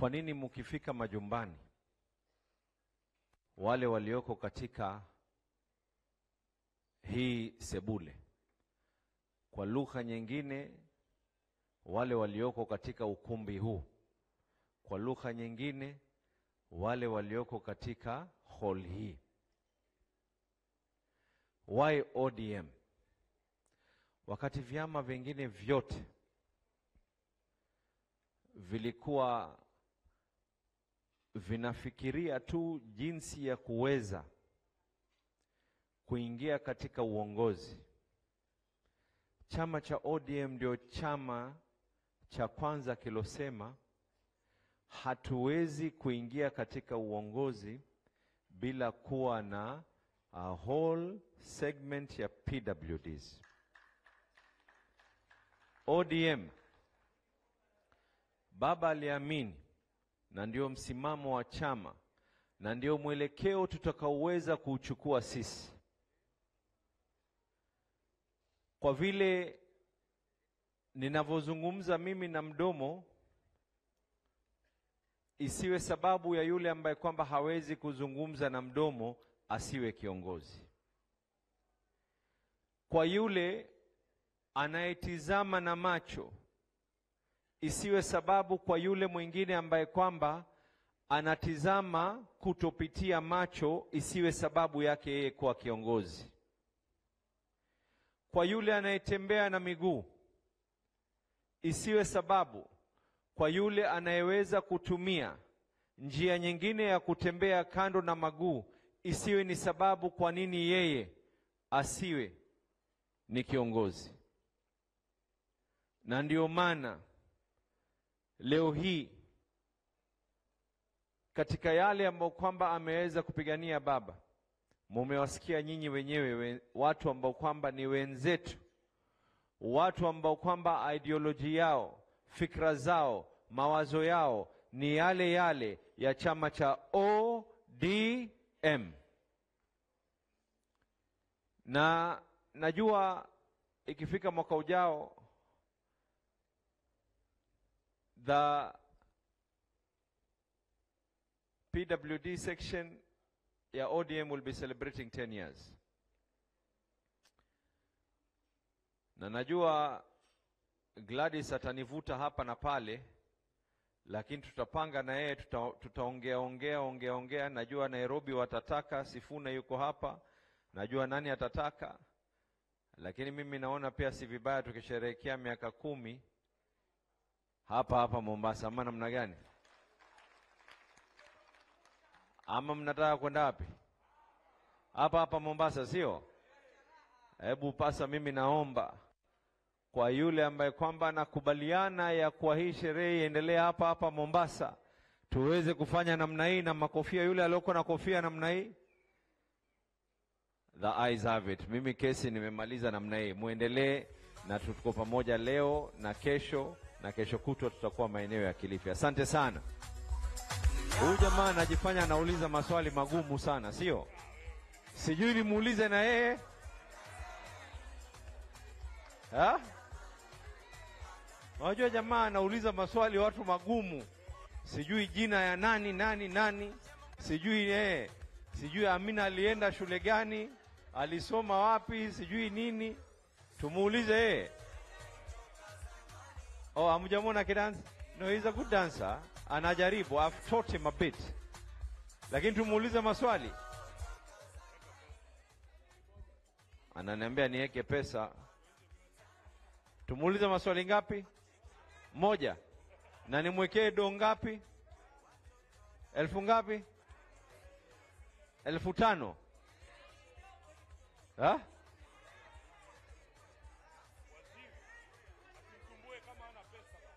Kwa nini mkifika majumbani, wale walioko katika hii sebule, kwa lugha nyingine wale walioko katika ukumbi huu, kwa lugha nyingine wale walioko katika hall hii, why ODM? Wakati vyama vingine vyote vilikuwa vinafikiria tu jinsi ya kuweza kuingia katika uongozi, chama cha ODM ndio chama cha kwanza kilosema hatuwezi kuingia katika uongozi bila kuwa na a whole segment ya PWDs. ODM, baba aliamini, na ndio msimamo wa chama, na ndio mwelekeo tutakaoweza kuchukua sisi. Kwa vile ninavyozungumza mimi na mdomo, isiwe sababu ya yule ambaye kwamba hawezi kuzungumza na mdomo asiwe kiongozi. Kwa yule anayetizama na macho, isiwe sababu kwa yule mwingine ambaye kwamba anatizama kutopitia macho, isiwe sababu yake yeye kuwa kiongozi. Kwa yule anayetembea na miguu, isiwe sababu kwa yule anayeweza kutumia njia nyingine ya kutembea kando na maguu, isiwe ni sababu kwa nini yeye asiwe ni kiongozi. Na ndio maana leo hii katika yale ambayo kwamba ameweza kupigania baba, mumewasikia nyinyi wenyewe, watu ambao kwamba ni wenzetu, watu ambao kwamba ideology yao, fikra zao, mawazo yao ni yale yale ya chama cha ODM. Na najua ikifika mwaka ujao, the PWD section ya ODM will be celebrating 10 years. Na najua Gladys atanivuta hapa na pale, lakini tutapanga na yeye, tutaongea ongea ongea ongea. Najua Nairobi watataka, Sifuna yuko hapa, najua nani atataka. Lakini mimi naona pia si vibaya tukisherehekea miaka 10 hapa hapa Mombasa, ama namna gani? Ama mnataka kwenda wapi? Hapa hapa Mombasa, sio? Hebu pasa, mimi naomba kwa yule ambaye kwamba anakubaliana ya kuwa hii sherehe iendelee hapa hapa Mombasa, tuweze kufanya namna hii na makofia, yule aliyoko na kofia namna hii. The eyes have it. Mimi kesi nimemaliza namna hii. Muendelee na tuko pamoja leo na kesho, na kesho kutwa tutakuwa maeneo ya Kilifi. Asante sana. Huyu jamaa anajifanya anauliza maswali magumu sana, sio? Sijui nimuulize na yeye. Ha? Unajua jamaa anauliza maswali watu magumu. Sijui jina ya nani nani nani, sijui yeye, sijui Amina alienda shule gani, alisoma wapi, sijui nini. Tumuulize yeye. Oh, hamjamuona akidansa? No, he's a good dancer. Anajaribu, I've taught him a bit. Lakini tumuulize maswali. Ananiambia niweke pesa. Tumuulize maswali ngapi? 1. Na nimwekee do ngapi? 1000 ngapi? 5000. Ha?